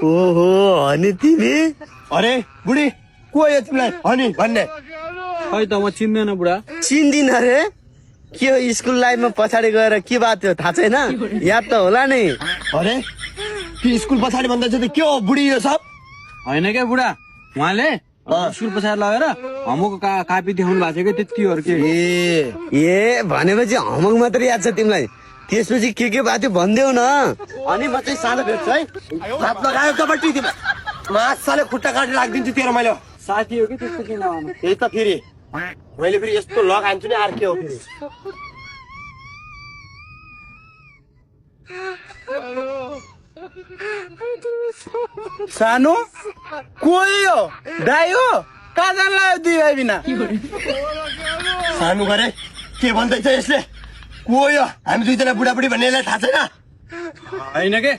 ओहो अनि तिमी अरे बुढी को हो तिमीलाई अनि भन्ने खै त म चिन्दैन बुढा। चिन्दिन रे के हो स्कुल लाइफमा पछाडि गएर के बात थियो थाहा छैन याद त होला नि। अरे कि स्कुल पछाडि भन्दैछ त के हो बुढी यो सब होइन क्या बुढा, उहाँले स्कुल पछाडि लगेर होमवर्क कापी देखाउनु भएको थियो कि त्यति हो के। ए भनेपछि होमवर्क मात्रै याद छ तिमीलाई, त्यसपछि के बात थियो भनिदेऊ न। अनि म चाहिँ सानो भेट्छु है। हात लगायो कपट्टी तिमी माछाले खुट्टा काटेर राखिदिन्छु तेरो मैले। साथी हो कि त्यस्तो किन भन्नु। त्यही त फेरि मैले फेरि यस्तो लगान्छु नि अर्कै हो फेरि। सानो कोही हो दाइ हो कहाँ जान लाग्यो दुई भाइ बिना। सानो गरे के भन्दैछ यसले को यो हामी दुईजना बुढाबुढी भन्ने यसलाई थाहा छैन। होइन के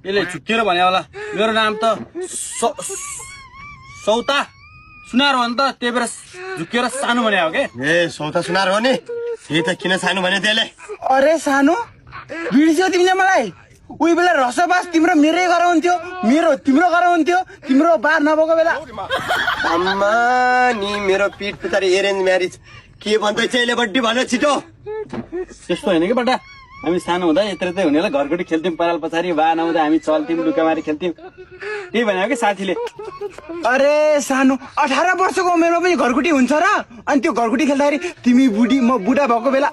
यसले झुक्किएर भने होला मेरो नाम त सौता सुनार हो नि त, त्यही भएर झुक्किएर सानो भने हो के। ए सौता सुनार हो नि त्यही त किन सानो भने त्यसले। अरे सानो बिर्स्यौ तिमीले मलाई। उही बेला रसोबास तिम्रो मेरै घर हुन्थ्यो, मेरो तिम्रो घर हुन्थ्यो, तिम्रो बार नभएको बेला। आम्मा नि मेरो पिठ पछाडि एरेन्ज म्यारिज के भन्दैछ यसले बड्डी भन छिटो। त्यस्तो होइन कि बट्टा, हामी सानो हुँदा यत्रै हुने होला घरकोटी खेल्थ्यौँ पराल पछाडि, बा नहुँदा हामी चल्थ्यौँ लुकामारी खेल्थ्यौँ, त्यही भनेको कि साथीले। अरे सानो 18 वर्षको उमेरमा पनि घरकुटी हुन्छ र? अनि त्यो घरकुटी खेल्दाखेरि तिमी बुढी म बुढा भएको बेला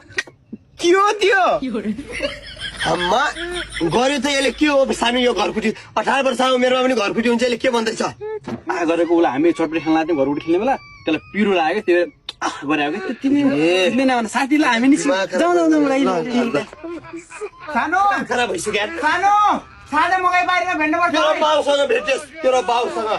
के हो त्यो? अम्मा गर्यो त यसले के हो सानो यो घरकुटी 18 वर्षको उमेरमा पनि घरकुटी हुन्छ यसले के भन्दैछ। आ गरेको उसलाई हामी चटपटी खेल्न लाग्थ्यौँ घरकुटी खेल्ने बेला, त्यसलाई पिरो लाग्यो त्यो गरे कि त्यो तिमी साथीलाई हामी नि सानो खराब भइसक्यो सानो साझा मकै बारीमा भेट्नु पर्छ। तेरो बाउसँग भेट्यस् तेरो बाउसँग।